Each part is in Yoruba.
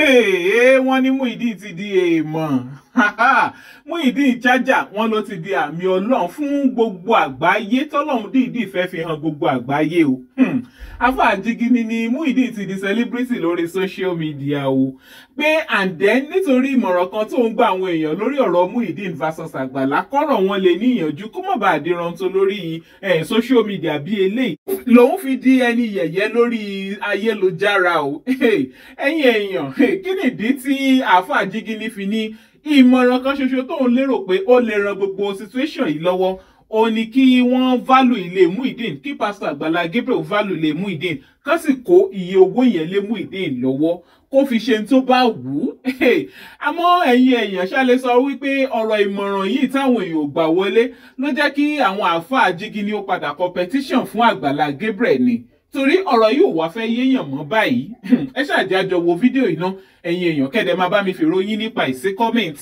Wọ́n ní Muyideen ti di èèmọ̀. Muyideen Chaja wọ́n ló ti di àmì Ọlọ́run fún gbogbo àgbáyé, tọ́lọ́run dìídì fẹ́ fi hàn gbogbo àgbáyé o. Àfáà Jígínní ni Muyideen ti di celebrity lórí social media o. Pé and then nítorí ìmọ̀ràn kan tó ń gba àwọn èèyàn lórí ọ̀rọ̀ Muyideen versus Àgbàlá, kọ́rọ̀ wọn lè níyànjú kó má bàa dìran tó lórí social media bí eléyìí. Lòun fi di ẹni yẹ̀yẹ́ lórí ayélujára o. Ẹ̀yin èèyàn, kí nìdí tí Àfáà Jígínní fi ní ìmọ̀ràn kan ṣoṣo tóun lérò pé ó lè ran gbogbo situation yìí lọ́wọ́? Ó ní kí wọ́n value ilé Muyideen, kí Pastor Àgbàlá Gabriel value ilé Muyideen, kán sì kó iye owó yẹn lé Muyideen lọ́wọ́ kó fi ṣe tó bá wù ú. Àmọ́ ẹ̀yin èèyàn, ṣálẹ̀ sọ wípé ọ̀rọ̀ ìmọ̀ràn yìí táwọn èèyàn ò gbà wọlé ló jẹ́ kí àwọn àáfàá Jígínní ó padà competition fún Àgbàlá Gabriel ni, torí ọ̀rọ̀ yìí ò wá fẹ́ yéèyàn mọ́ báyìí. Ẹ ṣáà jẹ́ àjọ wo fídíò yìí ná, ẹ̀yin èèyàn, kẹ́dẹ̀ máa bá mi fèrò yín nípa ìsí comment.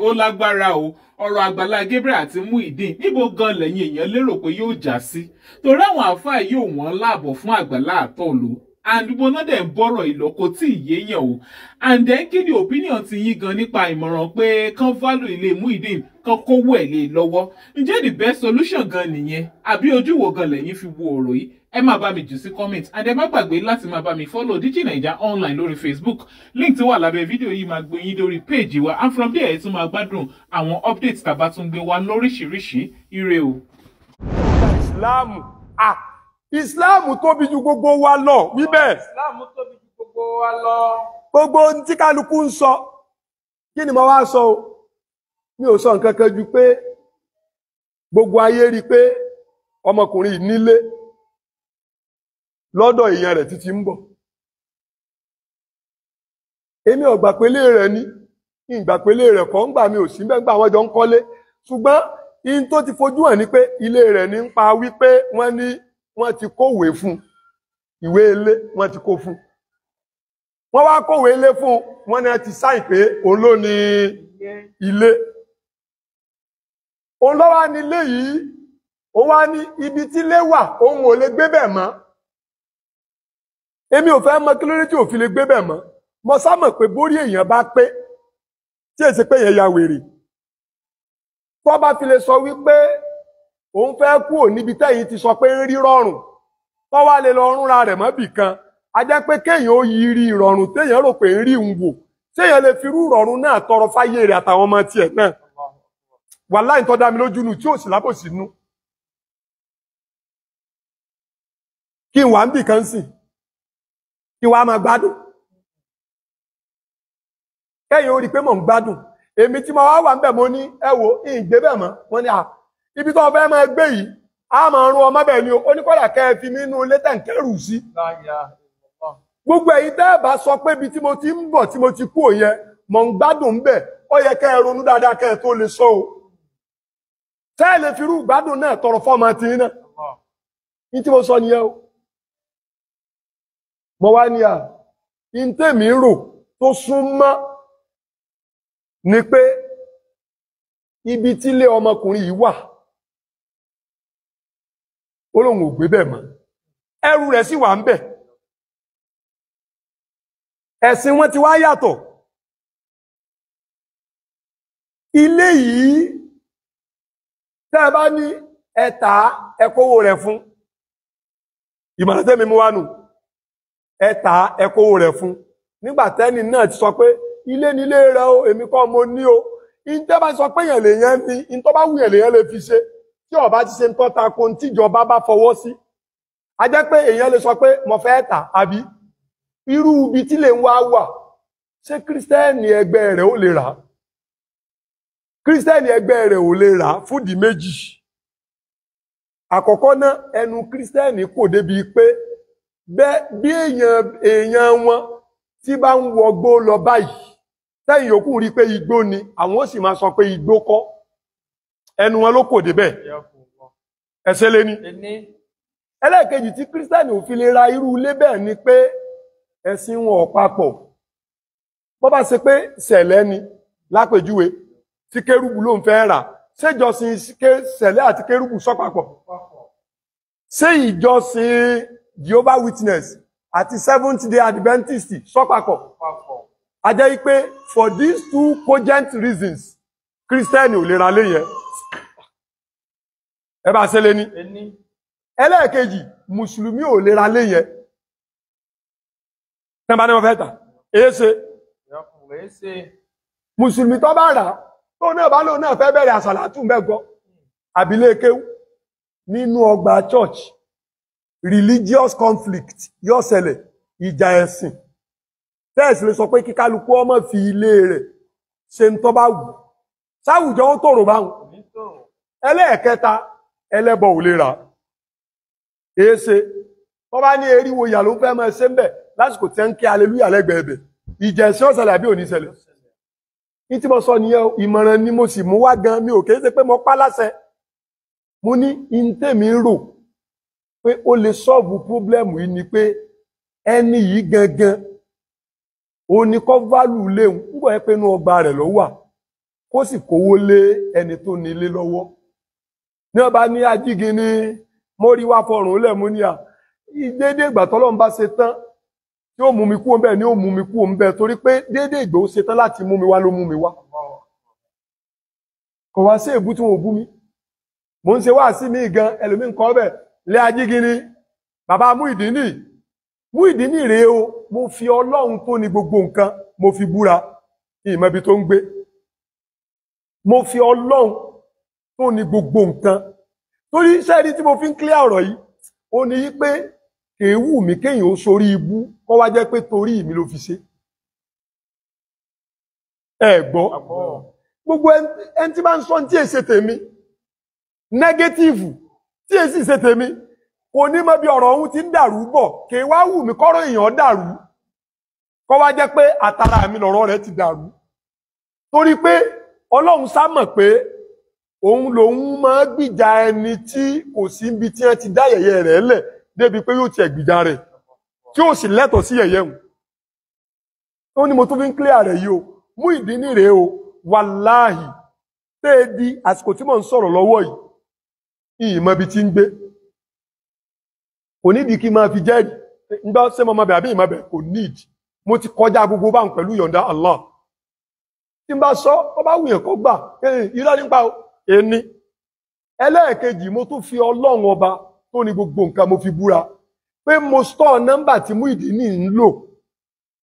Ó lágbára o, ọ̀rọ̀ Àgbàlá Gabriel àti Muyideen, níbo gan lẹ́yìn èèyàn lérò pé yóò já sí? Torí àwọn àáfàá yóò wọ́n láàbọ̀ fún Àgbàlá àtọ̀lù àdúgbò náà dẹ̀ ń bọ̀rọ̀ ìlọ, kò tí ì yéèyàn o. And then kí ni opinion ti yín gan nípa ìmọ̀ràn pé kán value ilé Muyideen, kán kówó ẹ̀ lé lọ́wọ́? Ǹjẹ́ the best solution gan nìyẹn, àbí ojú wo gan lẹ́yìn fi wo ọ̀rọ̀ yìí? Ẹ máa bá mi jù sí comment, and ẹ má gbàgbé láti máa bá mi follow Digi Naija Online lórí Facebook. Link tí wà lábẹ́ fídíò yìí máa gbé yín lórí page wa, and from there ẹ tún máa gbádùn àwọn updates tá a bá tún gbé wá lóríṣiríṣi. Ire o. Ìsìláàmù, ah, Ìsìláàmù tóbi ju gbogbo wa lọ, wí bẹ́ẹ̀. Ìsìláàmù tóbi ju gbogbo wa lọ. Gbogbo ohun tí kálukú ń sọ, kí ni mo wá sọ o? Mi ò sọ nǹkan kan ju pé gbogbo ayé rí i pé ọmọkùnrin yìí nílé lọ́dọ̀ èèyàn rẹ̀ títí ń bọ̀. Èmi ò gbà pé ilé rẹ̀ ni, ìgbà pé ilé rẹ̀ kọ́ ń gbà mi ò sí bẹ́ẹ̀ gbà wọ́n jọ ń kọ́lé. Ṣùgbọ́n in tó ti fojú hàn ni pé ilé rẹ̀ ní ń pa wípé wọ́n ní wọ́n ti kówèé fún, ìwé ilé wọ́n ti kó fún. Wọ́n wá kówèé ilé fún, wọ́n ní ti sáìn pé òun ló ní ilé. Òun ló wá ní ilé yìí, òun wá ní ibi tí ilé wà, òun ò lè gbé bẹ̀ mọ́. Èmi ò fẹ́ mọ̀ kí ló dé tí ò fi lè gbé bẹ̀ mọ́. Mo sá mọ̀ pé bórí èèyàn bá pé, tí èsì pé èèyàn ya wèrè, tó bá fi lè sọ wípé òun fẹ́ kúrò níbi tẹ́yìn ti sọ pé ń rí rọrùn, tó wá lè lọ rúnra rẹ̀ mọ́bì kan, a jẹ́ pé kéèyàn ó yiri ìrọ̀rùn téèyàn rò pé ń rí òun wò, téèyàn lè fi irú ìrọ̀rùn náà tọrọ fáyé rẹ̀ àtàwọn ọmọ tiẹ̀ náà. Wàláhì tó dá mi lójú nù tí ò sì lábòsí nú. Kí n wà ń bì kan sìn, kí wàá máa gbádùn. Kẹ́yìn ó rí i pé mò ń gbádùn. Èmi tí mo wá wà ń bẹ̀, mo ní ẹ wo ìgbé bẹ̀ mọ́. Wọ́n ní à ibi tó fẹ́ máa gbé yìí, á máa rún ọmọ bẹ̀ ni o. Ó ní kọ́dà kẹ́ ẹ fi mí inú ilé tẹ̀ ń kẹ́rù sí. Gbogbo ẹ̀yin tẹ́ ẹ bá sọ pé ibi tí mo ti ń bọ̀ tí mo ti kú òyẹn, mò ń gbádùn ń bẹ̀, ó yẹ kẹ́ ẹ ronú dáadáa kẹ́ ẹ tó lè sọ o. Tẹ́ ẹ lè fi irú ìgbádùn náà tọrọ fọ́mọ tí náà. Ní tí mo sọ nìyẹn o. Mo wá ní à, in tèmi rò tó súnmọ́ ni pé ibi tí ilé ọmọkùnrin yìí wà, ó lóun ò gbé bẹ́ẹ̀ mọ́. Ẹrù rẹ̀ sì wà ń bẹ̀. Ẹ̀sìn wọn ti wá yàtọ̀. Ilé yìí, tẹ́ ẹ bá ní ẹ tà á, ẹ kówó rẹ̀ fún. Ìmọ̀ràn tẹ́mi mú wá nù. Ẹ tà á, ẹ kówó rẹ̀ fún. Nígbà tẹ́ni náà ti sọ pé ilé nílé rẹ o, èmi kọ́ mo ní o. Ìtẹ́ bá sọ pé èèyàn lèèyàn ní, ìtọ́ bá wù yẹn lèèyàn lè fi ṣe. Tí ó bá ti ṣe ń tọ́ta ko tíjọba bá fọwọ́ sí. A jẹ́ pé èèyàn lè sọ pé mo fẹ́ tà, àbí? Irú ibi tí lè ń wá wà, ṣé Kírísítẹ́nì ẹgbẹ́ rẹ̀ ó lè rà? Kírísítẹ́nì ẹgbẹ́ rẹ̀ ò lè rà fúndì méjì. Àkọ́kọ́ náà, ẹnu Kírísítẹ́nì kò débi pé bí èèyàn wọn tí bá ń wọgbó lọ báyìí, tẹ́yìn yòókù rí pé igbó ni, àwọn ó sì máa sọ pé igbó kọ́. Ẹnu wọn ló kò débẹ̀. Ẹsẹ̀ lé ní. Ẹlẹ́ẹ̀kejì tí Kírísítẹ́nì ò fi lè ra irú ilé bẹ́ẹ̀ ni pé ẹ̀sìn wọn ò papọ̀. Bó bá ṣe pé sẹ̀lẹ́ ni lápèjúwe tí kérúbù ló ń fẹ́ rà, ṣéjọsìn sẹ̀lẹ́ àti kérúbù sọ papọ̀? Ṣé ìjọsìn Jehovah Witness àti Seventh Day Adventist sọ́pàpọ̀. A jẹ́ pé for these two cogent reasons, Christian ò lè ra lé yẹn. Ẹ bá ṣe lé ní. Ẹlẹ́ẹ̀kejì, Mùsùlùmí ò lè ra lé yẹn. Tẹ́ bá ní wọ́n fẹ́ tà, èé ṣe. Mùsùlùmí tó bá rà, tó náà bá lóun náà fẹ́ bẹ̀rẹ̀ àsàlátù mẹ́gọ́, àbílẹ̀ kéwú nínú ọgbà church, religious conflict yóò ṣẹlẹ̀, ìjà ẹ̀sìn. Tẹ́ẹ̀sì lè sọ pé kí kálukú ọmọ fi ilé rẹ̀ ṣe ń tọ́ bá wù. Sáwùjọ ó tòrò báwọn. Ẹlẹ́ẹ̀kẹta, ẹlẹ́bọ ò lè rà. Èéṣe, tó bá ní eriwo ìyà ló ń fẹ́ máa ṣe ń bẹ̀ lásìkò tí ń kí aleluya lẹ́gbẹ̀ẹ́ bẹ̀. Ìjà ẹ̀sìn ó ṣẹlẹ̀ àbí ò ní ṣẹlẹ̀? Ní tí mo sọ nìyẹn, ìmọ̀ràn ni mo sì mú wá gan, mi ò kìí ṣe pé mo pa láṣẹ. Mo ní intèmi ń rò pé ó lè sọ́ọ̀bù pírọ́blẹ́mù yìí ni pé ẹni yìí gangan ó ní kọ́ válù léwu ń bọ̀ ẹ́ pé inú ọgbà rẹ̀ ló wà, kó sì kówó lé ẹni tó ní ilé lọ́wọ́. Ní ọba ní ajígi ní mórí wá fọrùn lẹ̀ mú ní à déédé ìgbà tọ́lọ́run bá ṣe tán tí ó mú mi kú òǹbẹ̀ ni ó mú mi kú òǹbẹ̀, torí pé déédé ìgbà ó ṣe tán láti mú mi wá ló mú mi wá. Kò wá sí èbú tí wọn ò bú mi. Mo ń ṣe wá sí mi gan, ẹlòmíì ń kọ́ bẹ̀ lé ajígi ní bàbá Muyideen Muyideen rèé o, mo fi Ọlọ́run tó ní gbogbo nǹkan mo fi búra, ìmọ̀ ibi tó ń gbé. Mo fi Ọlọ́run tó ní gbogbo nǹkan. Torí iṣẹ́ rí tí mo fi ń clear ọ̀rọ̀ yìí, ó ní pé kèé wù mí kéèyàn ó sorí ibú kó wá jẹ́ pé torí mi ló fi ṣe. Ẹ gbọ́, gbogbo ẹni tí bá ń sọ tí èsè tèmi, nẹ́gẹ́tíìfù tí èsì ṣe tèmi, kò ní mọ̀ bí ọ̀rọ̀ ọ̀hún ti ń dàrú bọ̀, kèé wá wù mí kọ́rọ̀ èèyàn dàrú kó wá jẹ́ pé àtàrà mi lọ̀rọ̀ rẹ̀ ti dàrú. Torí pé Ọlọ́run sá mọ̀ pé òun lòun máa gbìjà ẹni tí kò sí ibi tí wọ́n ti dá yẹ̀yẹ́ rẹ̀ lẹ̀ débi pé yóò tiẹ̀ gbìjà rẹ̀ tí ó sì lẹ́tọ̀ọ́ sí yẹ̀yẹ́ hùn. Ó ní mo tún fi ń clear rẹ̀ yìí o, Muyideen rèé o, wàláhì tẹ́ ẹ di àsìkò tí mò ń sọ̀rọ̀ lọ́wọ́ yìí, ìmọ̀ ibi tí ń gbé. Kò nídìí kí n máa fi jẹ́rìí, ń gbọ́ ṣé mo mọ bẹ̀ àbí ìmọ̀ bẹ̀, kò nídìí. Mo ti kọjá gbogbo báwọn pẹ̀lú yọ̀ǹda Allah. Tí n bá sọ, ó bá wùyàn kó gbà, irọ́ nípa ẹni. Ẹlẹ́ẹ̀kejì, mo tún fi Ọlọ́run ọba tó ní gbogbo nǹkan mo fi búra pé mo store nọ́mbà tí Muyideen ń lò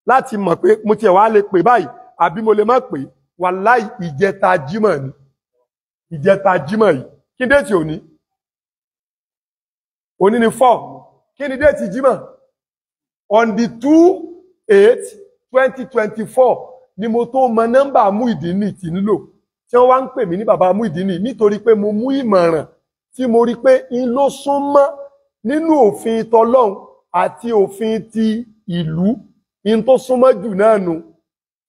láti mọ̀ pé mo tiẹ̀ wá lè pè báyìí àbí mo lè má pè. Wàláì ìjẹta jímọ̀ ni, ìjẹta jímọ̀ yìí. Kí ni déètì òní? Òní ni 4. Kí ni déètì jímọ̀? On the 2/8/2024 ni mo tó mọ nọ́mbà Muyideen tí ń lò, tí wọ́n wá ń pè mí ní bàbá Muyideen nítorí pé mo mú ìmọ̀ràn tí mo rí pé ń ló súnmọ́ nínú òfin tọlọ́hun àti òfin ti ìlú, in tó súnmọ́ jù náà nu.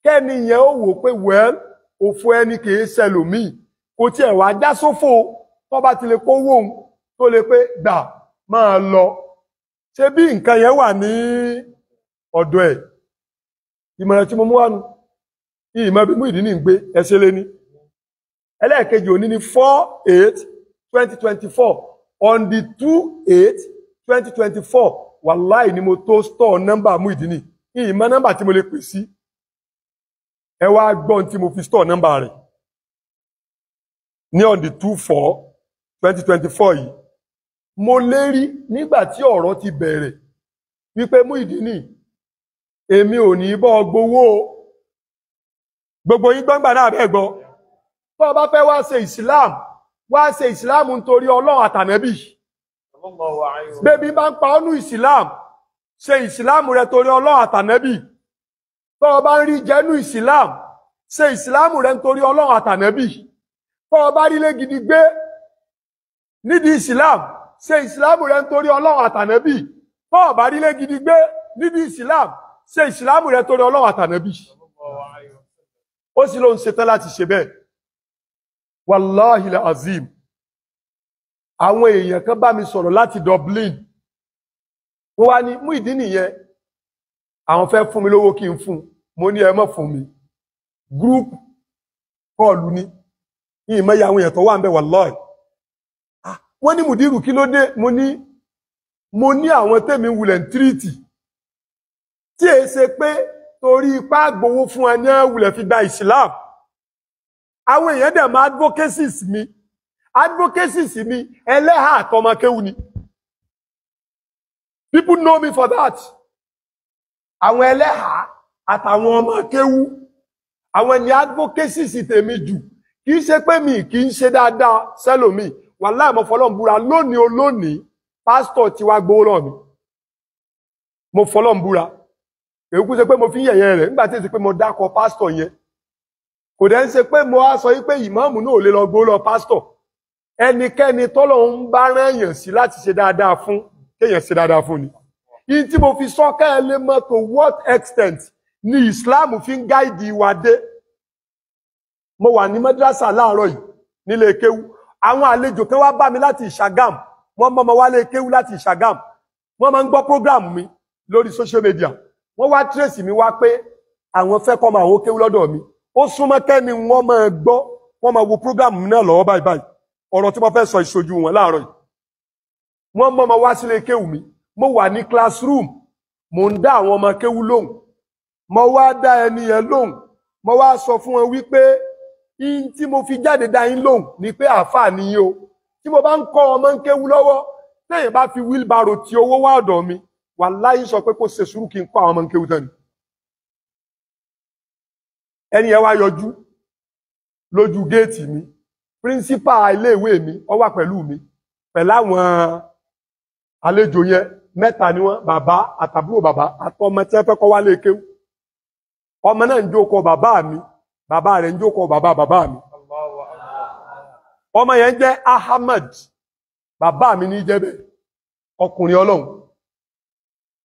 Kẹ́ni yẹn ó wò pé well, òfò ẹni kìí ṣẹlòmíì, kò tiẹ̀ wá já sófò tó bá ti lè kówó òun tó lè pé gbà máa lọ. Ṣé bí nǹkan yẹn wà ní ọ̀dọ̀ ẹ̀? Ìmọ̀ràn tí mo mú wá nu, ìmọ̀ bí Muyideen ń gbé ẹsẹ̀ lé ní. Ẹlẹ́ẹ̀kejì òní ní 4/8/2024 on the 2/8/2024 wàláì ni mo tó store nọ́mbà Muyideen, ìmọ̀ nọ́mbà tí mo lè pè sí. Ẹ wá gbọ́n tí mo fi store nọ́mbà rẹ̀ ní on the 2/4/2024 yìí. Mo lérí nígbà tí ọ̀rọ̀ ti bẹ̀rẹ̀ wípé Muyideen, èmi ò ní bọ́ gbowó o. Gbogbo yín gbọ́ngbà náà bẹ́ẹ̀ gbọ́. Tó o bá fẹ́ wá ṣe Islam, wá ṣe Islam nítorí Ọlọ́run àtànẹ́bì. Bébí bá ń pa ọ́nú Islam, ṣe Islam rẹ torí Ọlọ́run àtànẹ́bì. Tó o bá ń rí jẹ́nu Islam, ṣe Islam rẹ nítorí Ọlọ́run àtànẹ́bì. Tó o bá rí lé gidi gbé nídìí Islam, ṣe Islam rẹ nítorí Ọlọ́run àtànẹ́bì. Tó o bá rí lé gidi gbé nídìí Islam, ṣe Islam rẹ torí Ọlọ́run àtànẹ́bì. Ó sì ló ń ṣetán láti ṣe bẹ́ẹ̀. Wàláhì azim. Àwọn èèyàn kan bá mi sọ̀rọ̀ láti Dublin. Wọ́n wá ní Muyideen nìyẹn, àwọn fẹ́ fún mi lówó kí n fún. Mo ní ẹ má fún mi. Group kọlù ni. Ìmọ̀ ya àwọn èèyàn tó wà ń bẹ̀ wàláhì. Wọ́n ní Mùdírù kí ló dé? Mo ní àwọn tèmi wulẹ̀ ń tírìtì. Tí è ṣe pé torí ipá gbowó fún ẹni wulẹ̀ fi gba Islam. Àwọn èèyàn dẹ̀ máa advocacies mi. Advocacies mi ẹlẹ́hà àtọmọkéwu ni. People know me for that. Àwọn ẹlẹ́hà àtàwọn ọmọkéwu. Àwọn ni advocacies tèmi jù. Kì í ṣe pé mi kì í ṣe dáadáa sẹ́lòmíì. Wàláhì mo fọlọ́n búra lónìí olónìí, pásítọ̀ ti wá gbowó lọ́ọ̀ mi. Mo fọlọ́n búra. Èyí kú ṣe pé mo fi ń yẹ̀yẹ́ rẹ̀ nígbà tí èsì pé mo dákọ̀ pásítọ̀ yẹn. Kò dẹ̀ ń ṣe pé mo á sọ yí pé ìmáàmù náà ò lè lọ gbowó lọ pásítọ̀. Ẹnikẹ́ni tọ́lọ́run bá rán èèyàn sí láti ṣe dáadáa fún, kéèyàn ṣe dáadáa fún ni. Yìí tí mo fi sọ ká ẹ lè mọ̀ to what extent ni Islam fi ń gáìdì wa dé. Mo wà ní madrasa láàárọ̀ yìí nílé kéwú. Àwọn àlejò kan wá bá mi láti Ìṣàgàm. Wọ́n mọ́ ọmọ wálé kéwú láti Ìṣàgàm. Wọ́n máa ń gbọ́ program mi lórí social media. Wọ́n wá trace mi wá pé àwọn fẹ́ kọ́ máa wó kéwú lọ́dọ̀ mi. Ó súnmọ́ kẹ́ni wọ́n máa gbọ́, wọ́n máa wo program mi náà lọ́wọ́ báyìí báyìí. Ọ̀rọ̀ tí mo fẹ́ sọ ìṣojú wọn láàárọ̀ yìí. Wọ́n mọ́ ọmọ wá sílé kéwú mi. Mo wà ní classroom. Mo ń dá àwọn ọmọ kéwú lóhùn. Mo wá dá ẹni yẹn lóhùn. Mo wá sọ fún wọn wípé in tí mo fi jáde dá yín lóhùn ni pé àáfàá ni yín o. Tí mo bá ń kọ́ ọmọ ń kéwú lọ́wọ́, téèyàn bá fi wheelbarrow ti owó wá ọ̀dọ̀ mi, wàláhì sọ pé kó ṣe sùúrù kí n kọ́ àwọn ọmọ ń kéwú tán ni. Ẹni yẹn wá yọjú lójú géètì mi. Píríncípà iléèwé mi ó wà pẹ̀lú mi pẹ̀lú àwọn àlejò yẹn mẹ́ta ni wọ́n, bàbá àtàbúrò bàbá àtọmọ tí wọ́n fẹ́ kọ́ wá lé kéwú. Ọmọ náà ń jókòó bàbá mi, bàbá rẹ̀ ń jókòó bàbá bàbá mi. Ọmọ yẹn jẹ́ Ahmed, bàbá mi ní jẹ́ bẹ́ẹ̀, ọkùnrin Ọlọ́run.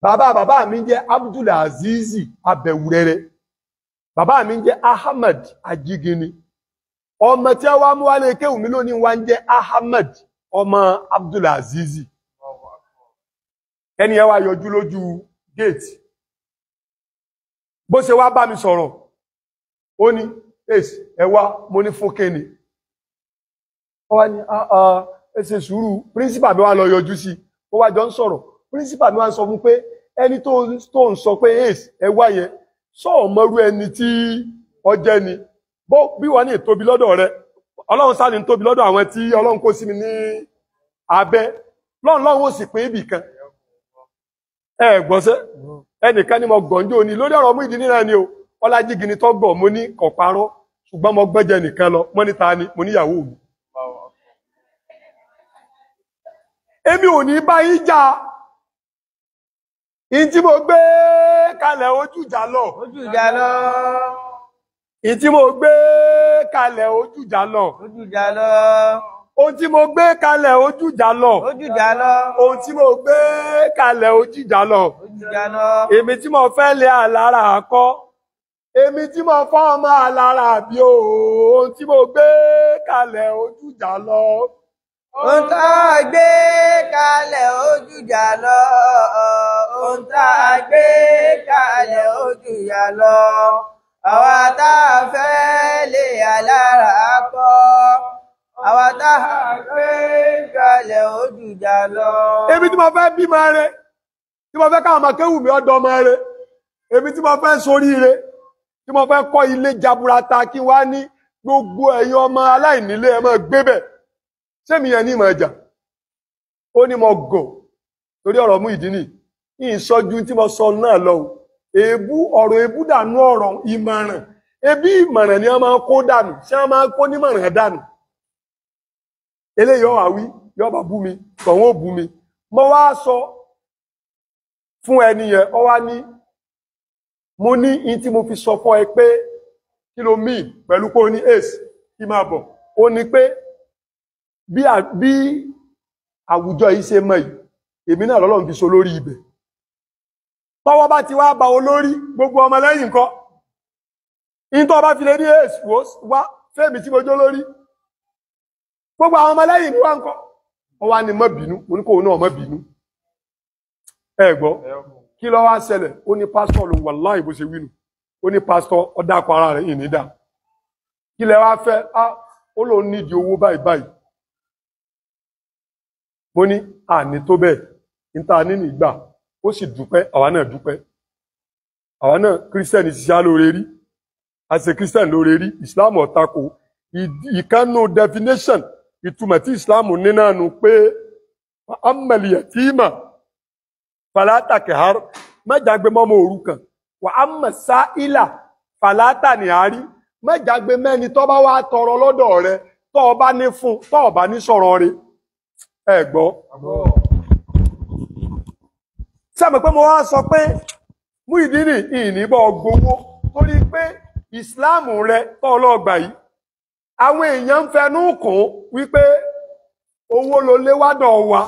Bàbá bàbá mi jẹ́ Abdulazizi Abẹ̀wúrẹ́rẹ́. Bàbá mi jẹ́ Ahmed Ajigini. Ọmọ tí wọ́n mú wálé kéwù mi lónìí wá ń jẹ́ Ahmed ọmọ Abdulazizi. Ẹni yẹn wá yọjú lójú géètì. Bó ṣe wá bá mi sọ̀rọ̀, ó ní, "Ace, ẹ wá," mo ní fún kéne. Ó wá ní, ẹ ṣe sùúrù, píríncípà mi wá lọ yọjú sí i. Ó wá jọ ń sọ̀rọ̀. Píríncípà mi wá ń sọ fún pé ẹni tó ń sọ pé Ace, ẹ wá yẹn, sọ ọmọrú ẹni tí ọjẹ́ ni. Bó bí wọ́n ní ìtóbi lọ́dọ̀ rẹ, Ọlọ́run sá ní tóbi lọ́dọ̀ àwọn tí Ọlọ́run kó sí mi ní abẹ́. Lọ́run lọ́run ó sì pín ibì kan. Ẹ gbọ́sẹ́, ẹnìkan ni mo gọ̀njọ́ ni lórí ọ̀rọ̀ Muyideen náà ni o. Ọlájígini tó gọ̀ mo ní kò parọ́, ṣùgbọ́n mo gbẹ́jẹ nìkan lọ, mo ní ta ni, mo níyàwó mi. Èmi ò ní bá yín jà. Ìyí tí mo gbé kalẹ̀ ojú ìjà lọ. Ojú ìjà lọ. Ìyí tí mo gbé kalẹ̀ ojú ìjà lọ. Ojú ìjà lọ. Ohun tí mo gbé kalẹ̀ ojú ìjà lọ. Ojú ìjà lọ. Ohun tí mo gbé kalẹ̀ ojú ìjà lọ. Ojú ìjà lọ. Èmi tí mo fẹ́ lé àlára kọ́. Èmi tí mo fọ́ ọmọ àlára bí o. Ohun tí mo gbé kalẹ̀ ojú ìjà lọ. Ohun tá a gbé kalẹ̀ ojú ìjà lọ. Ohun tá a gbé kalẹ̀ ojú ìjà lọ. Àwa tá a fẹ́ lé àlára kọ́. Àwa tá a gbé kalẹ̀ ojú ìjà lọ. Èmi tí mo fẹ́ bímọ rẹ, tí mo fẹ́ káwọn ọmọ kéwù mi ọ̀dọ́ ọmọ rẹ, èmi tí mo fẹ́ soríire, tí mo fẹ́ kọ́ ilé jaburata kí wá ní gbogbo ẹ̀yin ọmọ aláìnílé ẹ máa gbé bẹ̀. Ṣé mi yẹn ní ìmọ̀ ẹja? Ó ní mo gọ̀ torí ọ̀rọ̀ Muyideen ní ìsọjú tí mo sọ náà lọ o. Èébú ọ̀rọ̀ èébú dànù ọ̀rọ̀ ìmọ̀ràn. Ebi ìmọ̀ràn ni wọ́n máa ń kó dànù, ṣé wọ́n máa ń kó nímọ̀ràn dànù? Eléyìí ọ̀wà wí, yọba bú mi, tọ̀hún ò bú mi. Mo wá sọ fún ẹni yẹn, ọ wá ní, mo ní in tí mo fi sọ fún ẹ pé kí ló mí pẹ̀lú pé ó ní ace kí máa bọ̀. Ó ní pé bí àwùjọ yìí ṣe mọ̀ yìí, èmi náà lọ́lọ́run fi so lórí ibẹ̀. Tọ́wọ́ bá ti wá ba olórí gbogbo ọmọ lẹ́yìn nǹkan. In tó bá fi lè ní ace wò wá fẹ́mi tí mo jó lórí. Gbogbo àwọn ọmọ lẹ́yìn ni wá ń kọ́. Ó wá ní má bínú, mo ní kóun náà má bínú. Ẹ gbọ́, kí ló wá ṣẹlẹ̀? Ó ní pásítọ̀ ló wàláhì bó ṣe wí nù. Ó ní pásítọ̀ ó dákọ̀ ara rẹ̀ ìní dà. Kí lẹ wá fẹ́? Á ó lóun nídìí owó báyìí báyìí. Mo ní àní tó bẹ́ẹ̀, níta nínú ìgbà, ó sì dúpẹ́, àwa náà dúpẹ́. Àwọn náà kírísítẹ́nì ṣiṣẹ́ lóore rí, a ṣe kírísítẹ́nì lóore rí. Islam ò tako. Ìkànnù definition ìtumọ̀ tí Islam ní náà nu pé ammal yatima fala takhar, má jágbe mọ́mọ́ òrukàn. Wà á mọ̀ sa'ila fala tanhari, má jágbe mẹ́ni tó bá wá tọrọ lọ́dọ̀ rẹ, tó o bá ní fún, tó o bá ní sọ̀rọ̀ rẹ. Ẹ gbọ́. Sẹ́mi pé mo wá sọ pé Muyideen ìní bọ́ gbowó torí pé ìsìláàmù rẹ tó ọlọ́ọ̀gbà yìí, àwọn èèyàn ń fẹnu kùn wípé owó ló léwádọ̀ wa,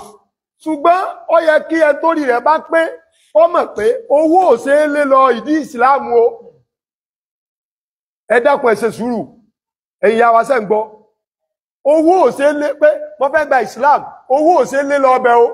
ṣùgbọ́n ó yẹ kí ẹ torí rẹ̀ bá pé ó mọ̀ pé owó ò ṣe é lé lọ ìdí ìsìláàmù o. Ẹ dákun, ẹ ṣe sùúrù, ẹ̀yin ìyá wa, ṣe ń gbọ́? Owó ò ṣe é lé pé mo fẹ́ gba ìsìláàmù, owó ò ṣe é lé lọ ọbẹ̀ o.